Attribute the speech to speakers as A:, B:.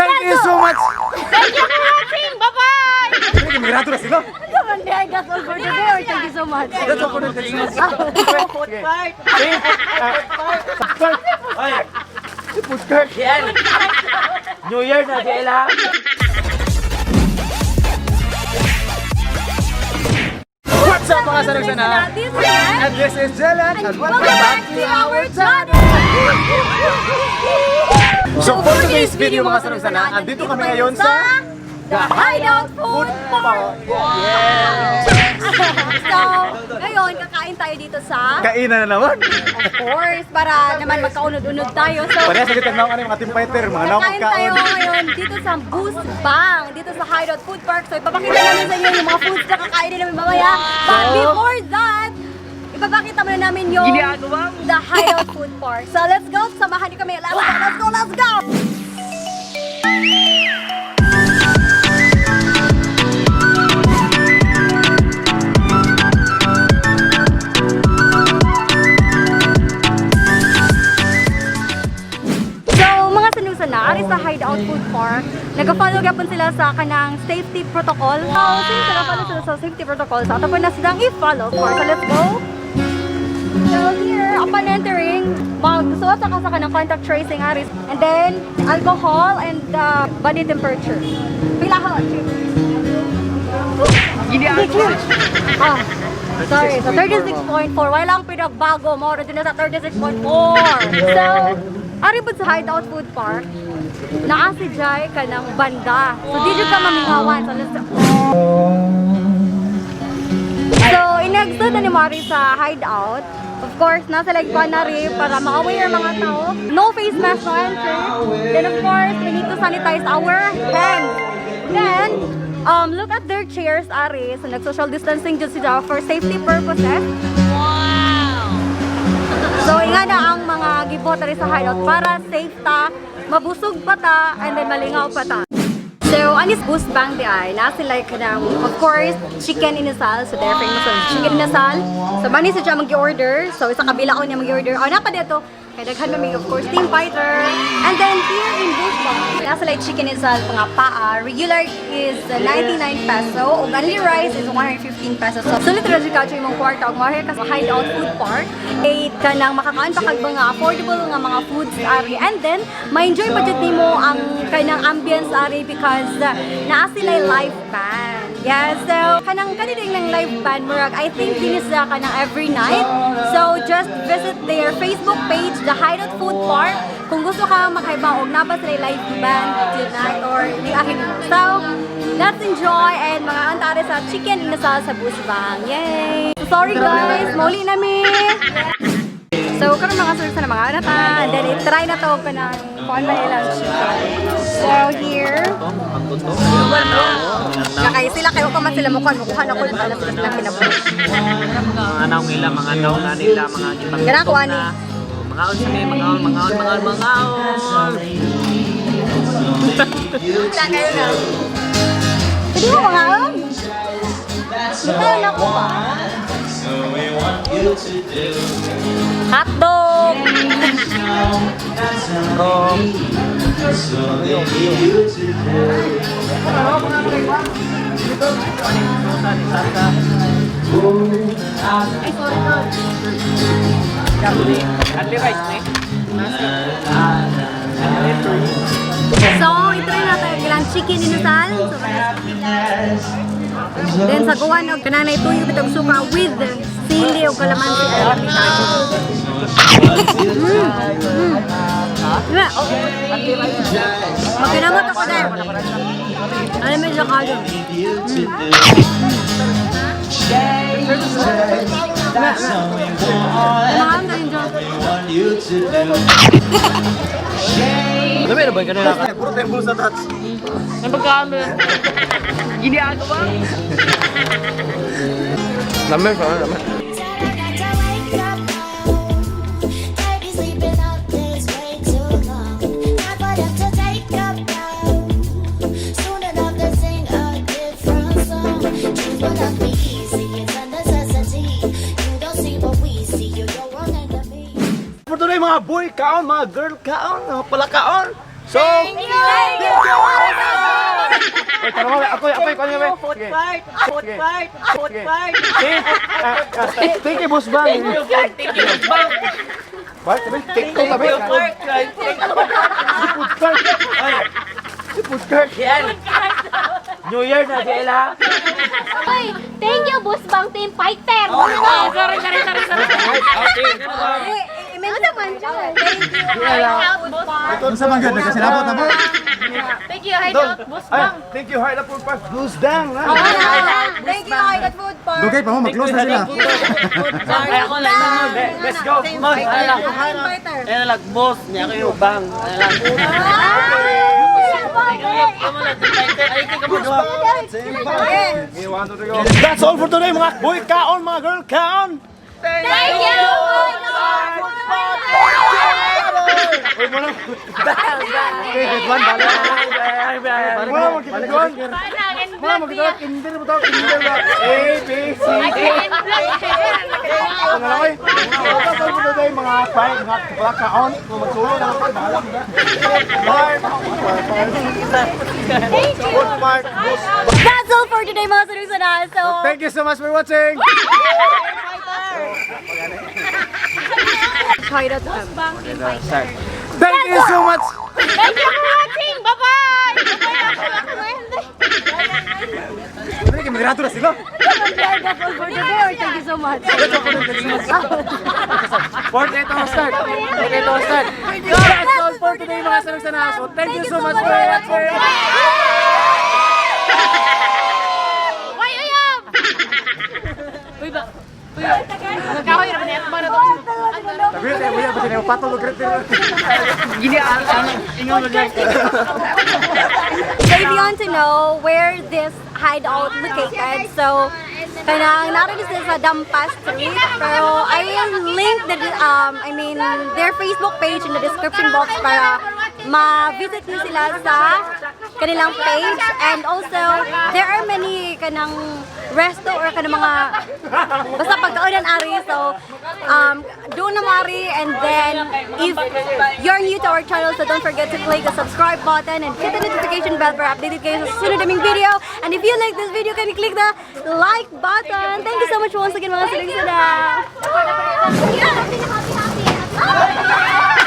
A: Thank you so much.
B: Thank you for watching! Bye-bye!
A: Mirato na sila.
C: That's all for today or thank you so much?
A: That's all for today.
D: Food cart.
A: Ay, food cart.
D: Yan. New Year na, Jela.
A: What's up, mga sanag-sana?
C: This is Ren.
A: And this is Jelan. And
C: Welcome back to our channel!
A: So for today's video, mga sanag-sana, andito kami ngayon sa
C: The Hideout Food Park!
A: Yeah!
C: So, ngayon, kakain tayo dito sa
A: Kainan na naman.
C: Of course, para naman magkaunod-unod tayo. So,
A: Parehas sa kitang naong ano yung mga team fighter, mga naong
C: kakain tayo
A: kaon.
C: ngayon dito sa Boost Bang, dito sa Hideout Food Park. So, ipapakita namin sa inyo yung mga foods na kakainin namin mamaya. But before that, ipapakita muna namin yung The Hideout Food Park. So, let's go! Samahan niyo kami. Let's go! Let's go! Let's go! So, mga sanusana, ari sa Hideout Food Park, nag-follow gyapon sila sa kanang safety protocol. So, since nag-follow sila sa safety protocol, so ato po na silang i-follow. Of course, so let's go. So here, upon entering, magsuot sa ka sa kanang contact tracing aris. And then, alcohol and body temperature. Pila ka? Ah, sorry. So, 36.4. Wala lang pinagbago mo. Din na sa 36.4. So, ari po sa Hideout Food Park, naa si Jai ka ng banda. So, di jud ka mamingawan. So, let's. So, inexit na ni Mari sa Hideout. Of course, nasa lagpan na rin para ma-aware mga tao. No face mask, no entry. Then, of course, we need to sanitize our hands. Then, look at their chairs, Ari. So, nag-social distancing dyan sila for safety purposes. So, inga na ang mga gibot ari sa Hideout para safe ta, mabusog pa ta, and then malingaw pa ta. So, anis Boost Bang di ay, nasa like kanang, of course, chicken inasal. So, they're famous on chicken inasal. So, mani sa siya mag-order. So, isa kabila ko niya mag-order. Oh, napa dito. Kaya daghan mami, of course, team fighter. And then, here in Boost Bang, nasa like chicken inasal, mga paa. Regular is 99 peso. Ug only rice is 115 pesos. So, sulit ra jud ka imong kwarta ug mahi ka sa Hideout Food Park. Ay kanang makakaan pa kag mga affordable nga mga foods ari. And then, ma-enjoy pa jud nimo ang kanang ambience ari because naa sila live band. Yeah, so kanang kanina ng live band murag I think din sila kanang every night. So just visit their Facebook page, The Hideout Food Park. Kung gusto ka makaiba og naa ba sila live band tonight or di akin. So, let's enjoy and mga antare sa chicken inasal sa Busbang. Yay! So, sorry guys, mauli na mi. So, karon mga sir sa mga ano ta, and then i-try na to kanang kuan ba ilang chicken. So, here, Nakay sila kayo pa man sila mukuha, mukuha na ko na sila silang kinabuhi.
D: Mga anaw nila, mga anaw na nila, mga gipang
C: Gana ko, ani.
D: Mga on sila, mga on, mga on, mga on, mga on.
C: Wala kayo na. Pwede mo mga on? Mukuha na ko ba? Hotdog!
D: Adli rice ni.
C: So, itry natin ilang chicken inasal. So, then sa guwan og kananay tuyo bitong suka with sili o kalamansi ay Mm. Magkinamot ako dahil. Alam mo siya kayo. Mahal na yun dyan.
D: Dami na ba ganun?
A: Puro tayo bulsa touch.
B: Ang pagkami. Ginagawa?
A: Dami sa dami. For today, mga boy kaon, mga girl kaon, mga pala kaon. So,
C: Thank you!
A: Thank you! Uy, tanong ako, ako, ako, ako.
D: Food
A: Sige.
D: part, food
A: Sige.
D: part, food
A: Sige.
D: part.
A: Sige. Ah, ah, thank you, Boss Bang.
D: Thank you, Boss Bang.
A: Balik, tabi. Take two, tabi.
D: Food cart.
A: Si food cart. Ay, si food cart.
D: Yan. New Year na, si Ella.
E: Hoy, thank you, Boss Bang Team Fighter!
B: Oh, sorry, sorry, sorry, sorry.
C: Eh, i-mention man siya. Thank you, Hideout Food Park.
A: Unsa man gud nagkasinabot na mo?
B: Thank you, Hideout Boss
A: Ay,
B: Bang.
A: thank you, Hideout Food Park. Blues down. Ah.
C: Thank you, Hideout Food Park.
A: Dugay pa mo, mag-close na sila.
D: Ay, ako lang.
A: Let's go.
D: Boss, ano lang.
C: Team Fighter.
D: Ano lang, boss. Niya ako yung bang. Ano lang. Kamu lang, team fighter. Ay, kamu
C: Okay.
A: Okay, one, two, three, go. That's all for today, mga boy kaon, mga girl kaon.
E: Thank you, Boss Bang!
A: Uy, mo na. Okay, good one, balik. Mo na magkikiguan. Mo na magkikiguan. Kinder mo to, kinder mo. A, B, C, D. Ang alam, oy. That's all for today, mga five, mga kapala kaon. Kung magsulo na ako, bahala ka. Bye.
E: Thank you!
A: Food Park, Bus.
C: That's all for today, mga sunod. So,
A: Thank you so much for watching.
C: Hideout M.
E: Bang Team Fighter.
A: Thank you so much.
B: Thank you for watching! Bye-bye! Bye-bye!
A: Hindi kayo moderator na sila.
C: That's all for today. Thank you so much.
A: 48 ang start. 48 ang start. That's all for today, mga sanag-sana. So thank you so much for watching.
B: Why uyab? Uy ba? Uy ba? Nagkahoy na ba niya? Ba na to?
A: Tabi tayo, uya, basta na patol og
D: Gini, ano, ingon mo dyan.
C: So if you want to know where this hideout located, so kanang naroon sila sa Dampas Street, pero I will link the I mean their Facebook page in the description box para ma-visit niyo sila sa kanilang page, and also there are many kanang resto or kanang mga basta pagkaunan ari, so doon na mari. And then if you're new to our channel, so don't forget to click the subscribe button and hit the notification bell para updated kayo sa susunod naming video. And if you like this video, can you click the like button? Thank you so much once again, mga silang sila.
E: Happy, happy, happy.